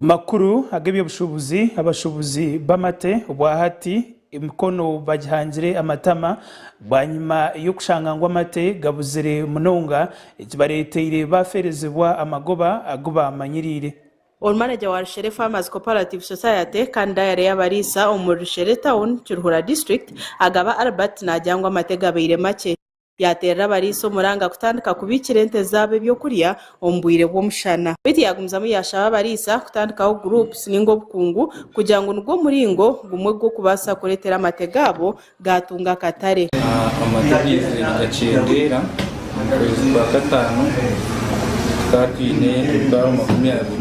Makuru ag'eby'obushuubuzi, Abashuubuzi b'amate obwahati emikono bagihangire amatama bwanyima y'okushanga ngu amate gabuzire munonga ekibareeteire baafeerezibwa amagoba agu baamanyiriire. Ori manager wa Rushere Farmers Cooperative Society kandi dayare y'abariisa omuri Rushere Town, Kiruhura District, Agaba Albert naagira ngu amate gabaire makye. Yaateerera abariisa omuranga kutandika kubiikira ente zaabo ebyokurya omu bwire bw'omushana. Beitu yaagumizamu yaashaba abariisa kutandikaho groups ninga obukungu kugira ngu nigwo muringo gumwe gw'okubaasa kureetera amate gaabo gaatunga akatare. Amate gaizire nigakyendeera, omu kwezi kwa kataano tukaba twine emitwaro 20.